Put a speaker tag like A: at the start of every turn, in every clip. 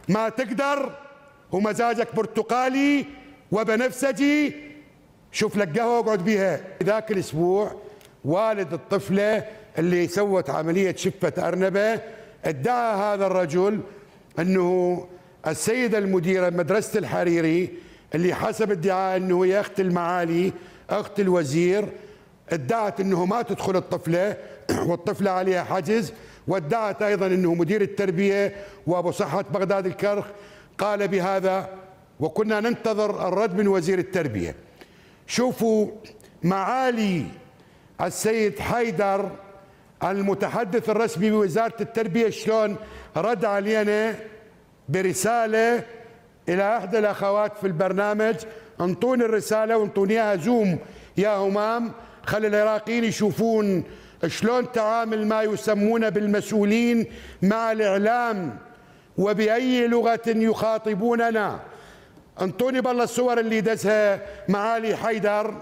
A: ما تقدر ومزاجك برتقالي وبنفسجي، شوف لك قهوة واقعد بيها. ذاك الأسبوع والد الطفلة اللي سوت عملية شفة أرنبة ادعى هذا الرجل أنه السيدة المديرة مدرسة الحريري اللي حسب ادعاء أنه هي أخت المعالي أخت الوزير، ادعت أنه ما تدخل الطفلة والطفلة عليها حجز، وادعت أيضا أنه مدير التربية وأبو صحة بغداد الكرخ قال بهذا، وكنا ننتظر الرد من وزير التربية. شوفوا معالي السيد حيدر المتحدث الرسمي بوزارة التربية شلون رد علينا برسالة إلى أحد الأخوات في البرنامج. انطوني الرسالة وانطوني إياها زوم يا همام، خلي العراقيين يشوفون شلون تعامل ما يسمون بالمسؤولين مع الإعلام وبأي لغة يخاطبوننا. انطوني بالله الصور اللي دزها معالي حيدر.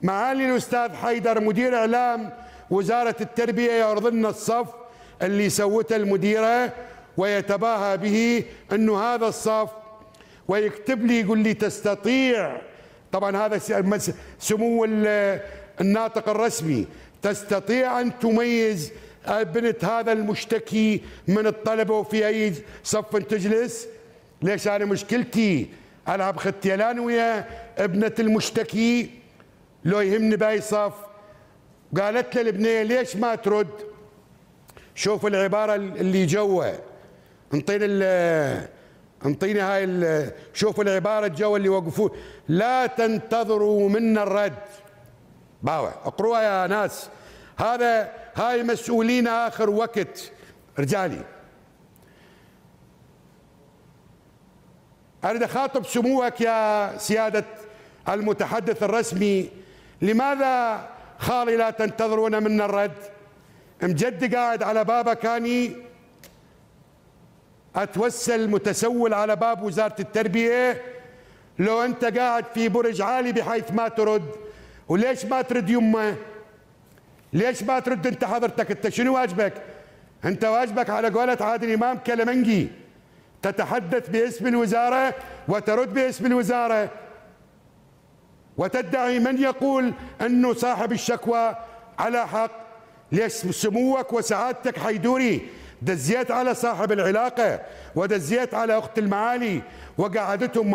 A: معالي الأستاذ حيدر مدير إعلام وزارة التربية يعرض لنا الصف اللي سوته المديرة ويتباهى به أنه هذا الصف، ويكتب لي يقول لي تستطيع، طبعا هذا سمو الناطق الرسمي، تستطيع أن تميز بنت هذا المشتكي من الطلبة وفي أي صف تجلس. ليش أنا مشكلتي ألعب ختيلان ويا ابنة المشتكي؟ لو يهمني بأي صف. قالت له البنية ليش ما ترد؟ شوف العبارة اللي جوا، انطيني هاي، شوف العبارة جوا اللي وقفوه، لا تنتظروا منا الرد. باوع اقروها يا ناس، هذا هاي مسؤولين آخر وقت. رجالي أريد أخاطب سموك يا سيادة المتحدث الرسمي، لماذا خالي لا تنتظرون منا الرد؟ مجدي قاعد على بابا كاني أتوسل متسول على باب وزارة التربية، لو أنت قاعد في برج عالي بحيث ما ترد. وليش ما ترد يمه؟ ليش ما ترد أنت حضرتك؟ أنت شنو واجبك؟ أنت واجبك على قولة عادل إمام كلمنجي، تتحدث باسم الوزارة وترد باسم الوزارة، وتدعي من يقول أنه صاحب الشكوى على حق. ليش سموك وسعادتك حيدوري دزيت على صاحب العلاقة ودزيت على أخت المعالي وقعدتهم